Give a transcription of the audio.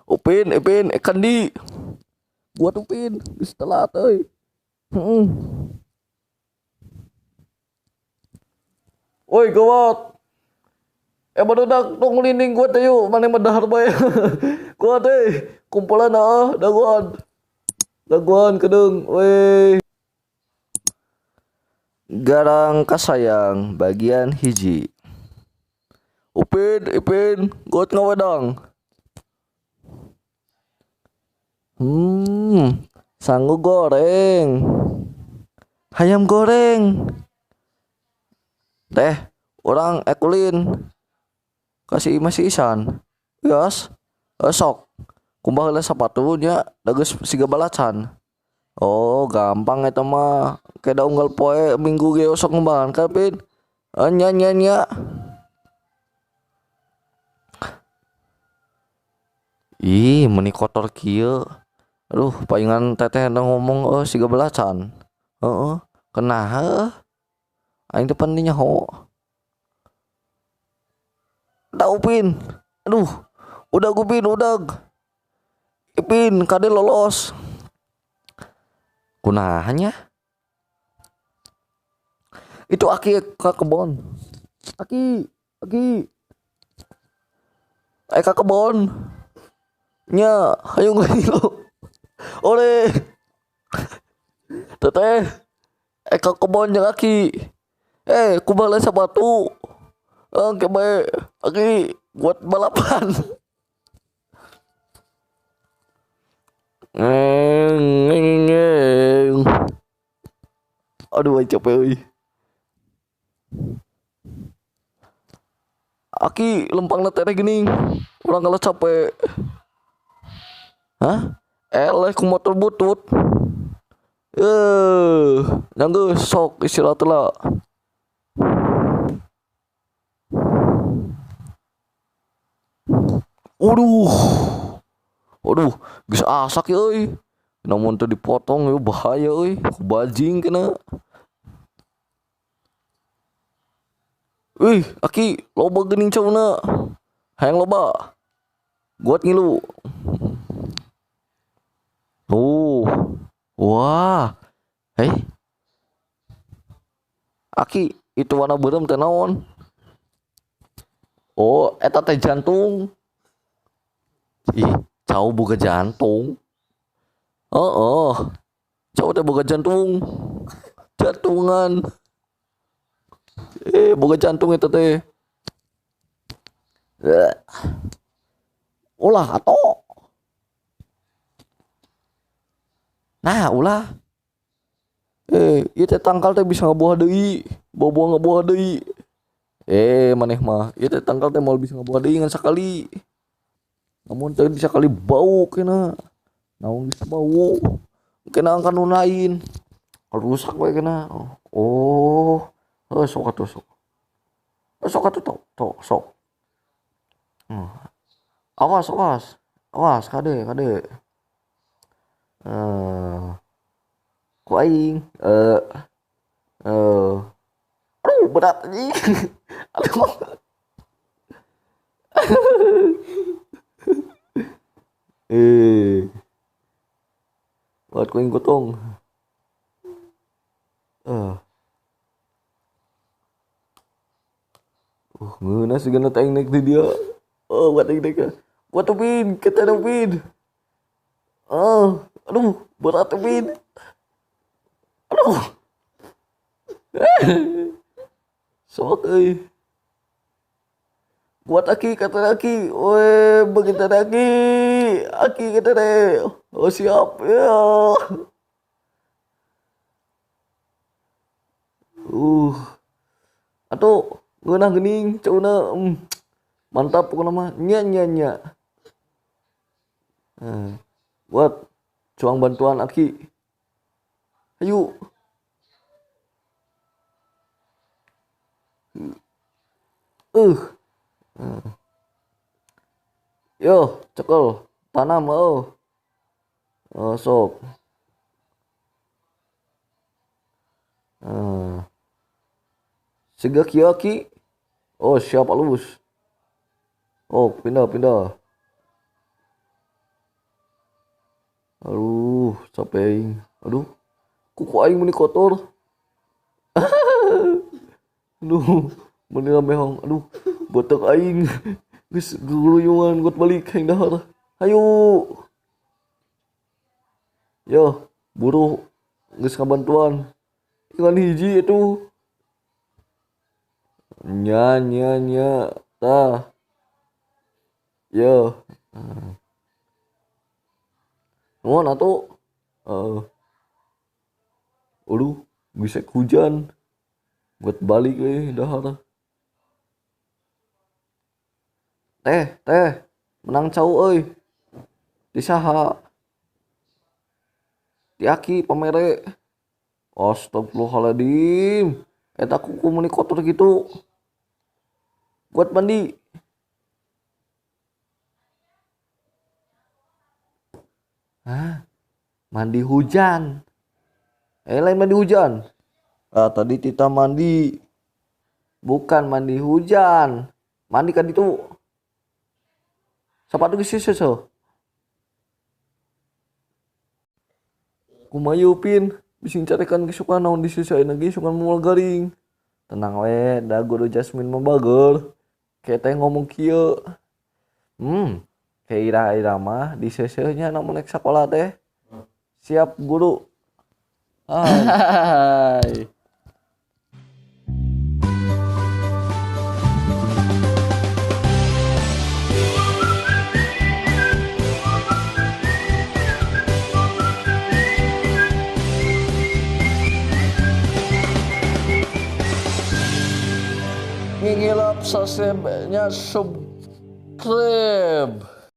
Upin, Ipin, Kandi. Buat Upin, geus telat euy. Heeh. Woi, gawat. Barudak tong linding gua teh yuk, maneh mah dahar bae. Gua teh kumpulan ah, dagoan. Dagoan kedeung, weh. Garang Kasayang bagian hiji. Upin, Ipin, got ngawedang. Sangu goreng. Hayam goreng. Teh, orang ekulin. Kasih masih isan. Yas, sok. Kumbah heula sapatu nya, da geus siga balacan. Oh, gampang eta mah. Keda unggal poe minggu ge sok ngumbahan ka, Pin. Nya nya nya. Ih, meni kotor kieu. Aduh, palingan teteh ngomong siga belacan. Heeh, kenaha heuh. Aing teh pan nyaho. Da Upin. Aduh, udah Upin, udah. Ipin, kade lolos. Kunaha nya? Itu aki ka kebon. Aki, aki. Ka kebon. Nya, hayu ngilu. Oleh. Teteh, ka kebon jeung aki. Kumaha sepatu. Engke bae aki buat balapan. Ngeng. Aduh, aing capek euy. Aki lempangna teh geuning. Urang kalah capek. Hah? Eleh ku motor butut. Nanggeus sok istirahat lah. Waduh. Waduh, geus asak ya euy. Namun teu dipotong ya bahaya euy, ku bajing kena. Wih, aki loba geuning cauna. Hayang loba. Buat ngilu. Tuh. Wah. Aki, itu warna beureum teh naon? Oh, eta teh jantung. Ih, cau boga jantung. Heeh. Cau teh boga jantung. Jantungan. Boga jantung eta teh. Ulah atuh. Nah, ulah. Ieu teh tangkal teh bisa ngabuah deui. Bawa-bawa ngabuah deui. Maneh mah, ieu teh tangkal teh moal bisa ngabuah deui ngan sakali. Namun teh bisa kali bau kena. Naon geus bau. Kena angkan nu lain. Rusak we kena. Oh, sok atuh sok. Sok atuh tok sok. Awas, awas. Awas kade, kade. Ku aing. Aduh, berat anjing. Aduh. Buat ku aing gotong. Ngeunah sigana teh aing naik di dia. Oh, buat aing naik. Buat Upin, kita Upin. Oh, aduh, berat Upin. Aduh. Sok euy. Buat aki kata aki. Weh, begitu aki. Aki kata deh. Oh, siap ya. Atuh ngeunah geuning cauna. Mantap pokona mah. Nya nya nya. Buat cuang bantuan aki. Ayo. Yo, cekel, tanam oh. Oh, sok. Siga kieu aki. Oh, siap alus. Oh, pindah, pindah. Aduh, capek aing. Aduh, kuku aing meni kotor. Aduh, meni mehong. Aduh, botak aing. Geus guluyungan buat balik aing dahar. Hayu. Yo, buruh geus ngabantuan. Ngan hiji itu. Nya nya nya tah. Yo. Nuhun atuh. Aduh, bisa hujan. Buat balik euy dahar. Teh, teh, menang cau euy. Di saha? Di aki pamere. Astagfirullahaladzim. Eta kuku meni kotor gitu. Buat mandi. Hah? Mandi hujan. Lain mandi hujan. Ah, tadi Tita mandi. Bukan mandi hujan. Mandi kan itu. Sepatu geus seuseul. Kumaha Pin? Bising carekan ge suka naon diseuseul ayeuna ge suka moal garing. Tenang we, da guru Jasmine mah bager. Kayak teh ngomong kieu. Kayak ira-ira mah diseuseulnya namun naik sekolah teh. Siap guru. Hai. Ngilap sasebnya subscribe.